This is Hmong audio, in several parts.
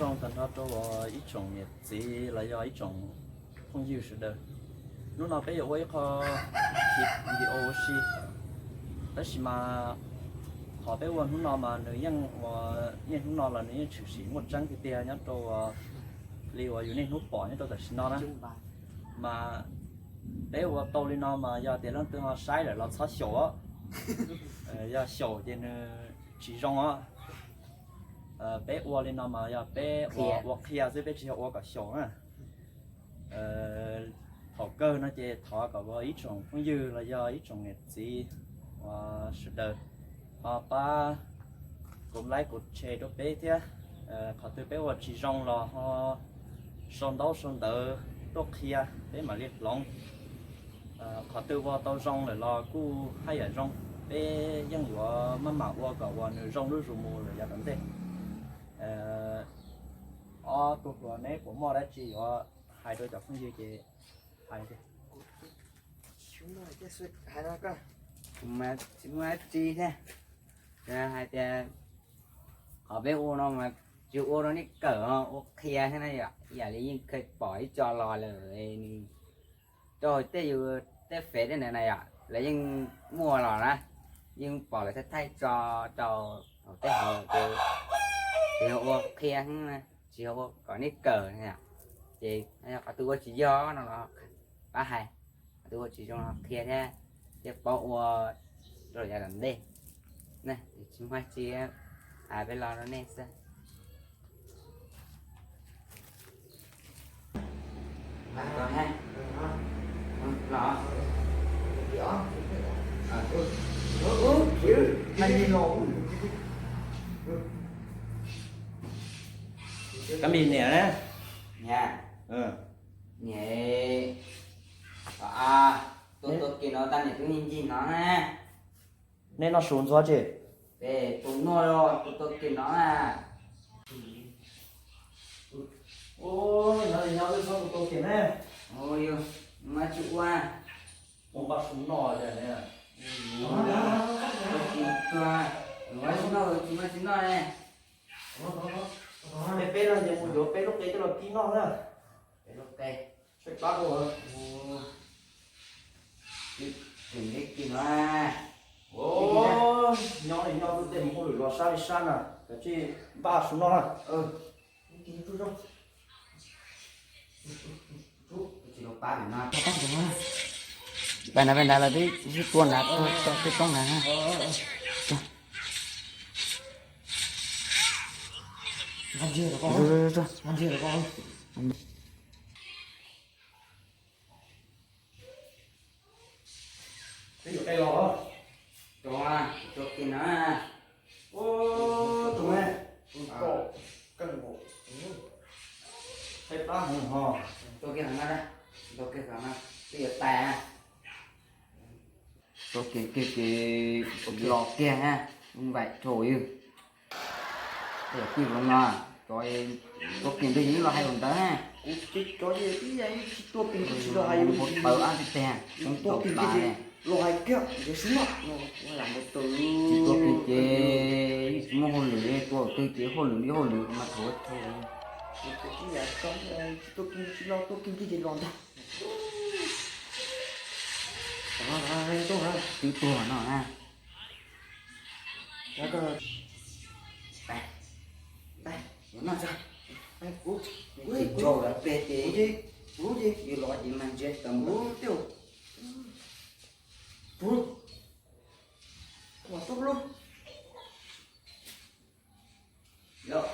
Zoo tag nrho rau ib tsoom niam txiv los yog ib tsoom phooj ywg sawv daws. Hnub no peb yuav ua ib qho video ua si, tab sis mas qhov peb ua hnub no mas nws yeej ua, niaj hnub no los nws yeej tshwm sim muaj tseeb tiag tiag nyob rau li uas yus niaj hnub pom nyob rau tam sim no na. Mas peb ua tau li no mas yog tias leej twg ho saib lawm los txhob xyaum, yog xyaum ces nws tsis zoo os. Peb ua li no mas yog peb ua qhia xwb, peb tsis yog ua kom xyaum na. Thaum kawg no ces thov kom ua ib tsoom phooj ywg los yog ib tsoom niam txiv uas sawv daws ho pab kuv like kuv share rau peb thiab. Qhov twg peb ua tsis zoo los ho sau ntaub sau ntawv tuaj qhia peb mam li hloov. Qhov twg ua tau zoo lawm los kuj haj yam zoo, peb yeej yuav maj mam ua kom uas nws zoo lub zus mus lawm yav tom ntej. Ob tug hluas neb puas muaj dab tsi yuav hais rau cov phooj ywg ces hais. Tsis muaj dab tsi thiab, hais tias qhov peb ua no mas tsis ua rau nej kawm, ua qhia thiab na yom. Ib yam li yeej kheev pom ib co los lawm, nws rau tej yus tej fev tej ntawd na yom, lawv yeej muaj los na, yeej pom lawv thaij thaij tso rau hauv tej hauv lawm ces tsis yog ua qhia, tsis yog ua kom nej kawm na yom. Ces qhov twg ua tsis yog no los pab hais, qhov twg ua tsis zoo los qhia thiab, thiaj paub ua rau yav tom ntej. Tsis muaj dab tsi, hais peb los rau nej xwb. Kab mis niam na. Niam, niam, tua tua kiag no tag niam twb ncig ncig no na. Nej noj su ntxuav tsi? Peb tus noj los tus tua kiag no na. Nyob nyob wb txhob tus tua kiag ne. Yog, mas tsis ua. Ua npaj su noj cas ne. Ua tsis noj, tsis noj, tsis noj ne. Peb, peb no ces mus yuav peb lub qe coj los kib noj na. Peb lub qe. Saib plab dua. Tseem li kis no. Nyob li nyob tej mus hauj lwm los sab li sab na, kav tsij npaj su noj na. Pais nrad, pais nrad lawm, twb tua nrad, tua tej toob nrad na. Peb yuav qe los. Tus, tus kiag no. Tus, tus, koj, koj, qhaib plab heev ho. Tus kiag no, tus kiag no, twb yuav tais. Tus kiag kiag ces los kiag ha, vaim rau yus. Tej yam kwj los no, cov tua kiag ntawd yeej los hais los ntawd na. Kuv cov yeej tib yam tsis tua kiag tsis los hais yus. Mus tawm ab tib teg, tua kiag tsis los hais kiag, ntiav sub no. Tsis tua kiag ces yeej tsis muaj hauj lwm, tua twg ces hauj lwm li hauj lwm mas thaum thaum. Tsis tua kiag tsis los, tua kiag kiag ces los ntag. Twb tuag no na. Tsis tso lawv peg ces yus los ces mas ntsia tau mus. Lawv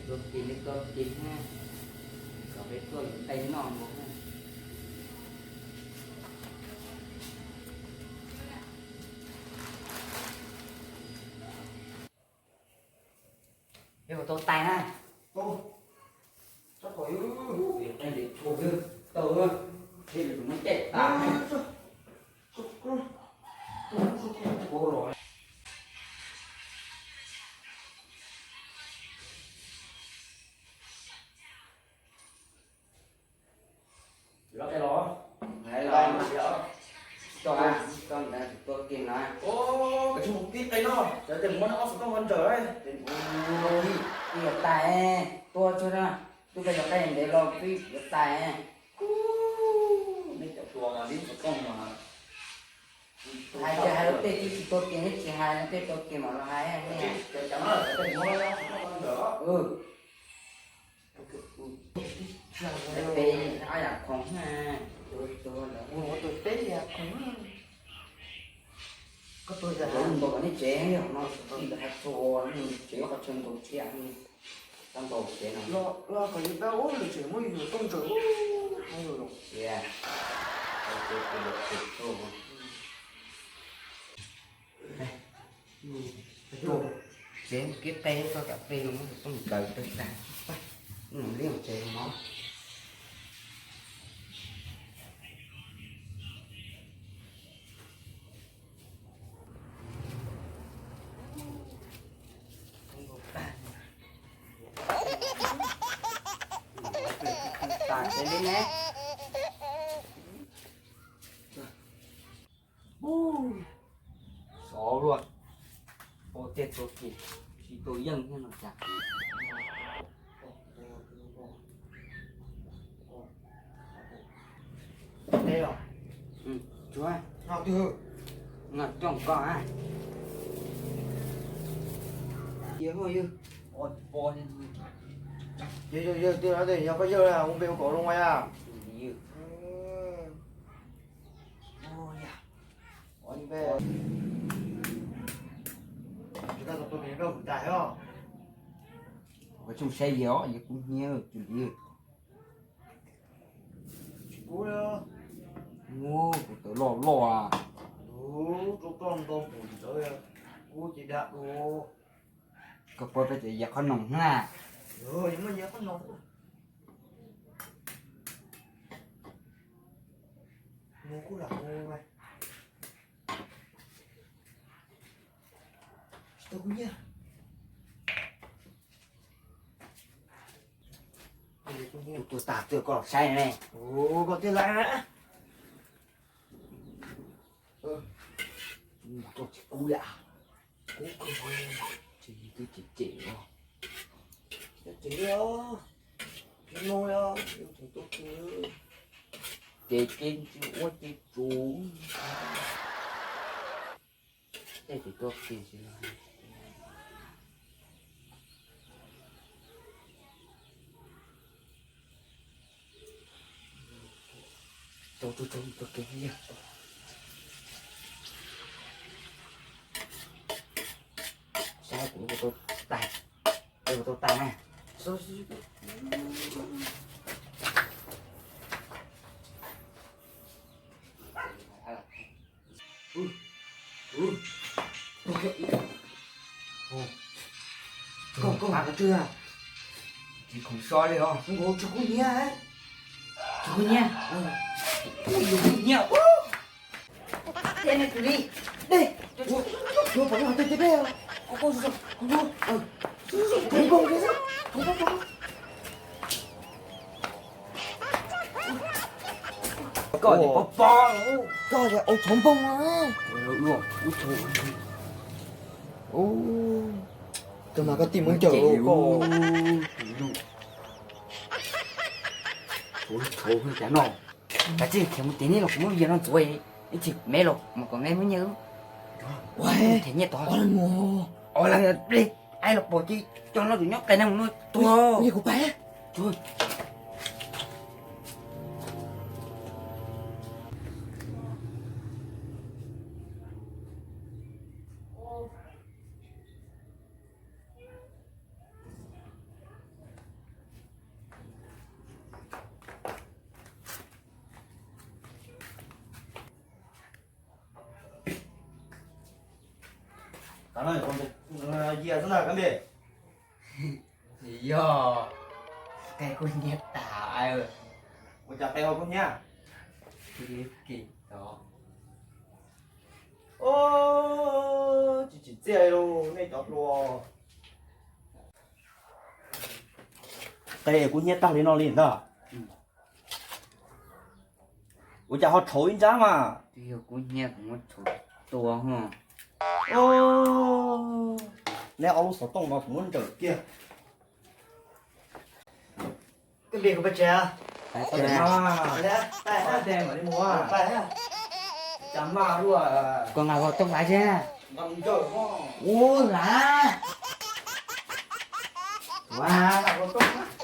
tua kis li tua kis na, kom peb tuaj yuav qe noj nkaus na. Yuav tau tais na. Tau, tau, yuav qe ntim tshuaj xwb tau, thiaj li muab caij tas. Ua los. Koj tsis mus kib qe no, cov tes muab ob xov tooj ntsawm. Ib yog tais, tua tsuag na, twb koj yog qe ntev los twb yuav tais. Neb cov tua li xov tooj mas hais tias hais rau tej tsis tua kiag, neb tsis hais rau tej tua kiag mam los hais. Peb ob yam khoom na, tus tus lawm. Ua tus peb yam khoom. Koj tua yam nkaus kom nej tsev yog no, tij lawv hais txog nej tsev qhov chaw nkaus thiab, tau nkaus tsev no. Los kom yus pab ub lawm tseem muab yus tooj ntsaws. Tsev, tsev tsev tsev tsev. Tsev kib qe txog cov qe no muab tooj ntsaws tag tag. Li tsev no. Sov luaj, ua tej tua kiag, tsis tua yeej thiab no cas. Yog koj yawg, ua npe ua kom zoo a. Ua tsoom saib yog yog kub hnyiab tsis li. Ua kuv tawv loj loj. Koj puas peb ces yog qhob noom na. Tus tag twg koj los saib ne. Koj twb lawm. Koj tsis kub li. Kub kawg. Twb cem cem os. Cem li os. Tsis no os, yuav tsum tuaj kub. Ces kev tsis ua ces tsum. Tej tus tuaj kiag tsis los. Tau tau tau tau kev yog. Saib kuv tau tais, kuv tau tais na. Koj, koj, koj twg? Tsis khoom so li os. Nkaus tsis kub hnyiab. Tsis kub hnyiab? Ua yus kub hnyiab. Tiag ne tus li. Dej, yuav pom lub hauv tej teb peb. Koj, koj, koj, koj, koj, koj, koj, koj, koj. Koj ces pov pov. Koj ces ua tshauv npoo. Tus mas koj tij muab ncaws koj. Tshauv tshauv cas no. Kav tsij khiav mus tim neb los kuv muab vias no ntxuav, ib txhij me los mas kom me muab nyiaj. Them nyiaj tod. Os, aib los pom ces coj no tus nyob qe neeg no tuag. Yog, qe kub hnyiab tas. Ua cas qe ho kub hnyiab? Tsis tsim txiaj li nej cov hluas. Qe kub hnyiab tag li no li ntag. Ua cas ho tshauv ib nrab mas? Twb yog kub hnyiab kuv muab tshauv. tua ho. Neb ob lub xov tooj no kuv muab ntsawm kiag. Koj npe kuv pab tsev. Cas maj luaj. Koj nqa xov tooj lawm thiab. Ua lav. Ua xov tooj.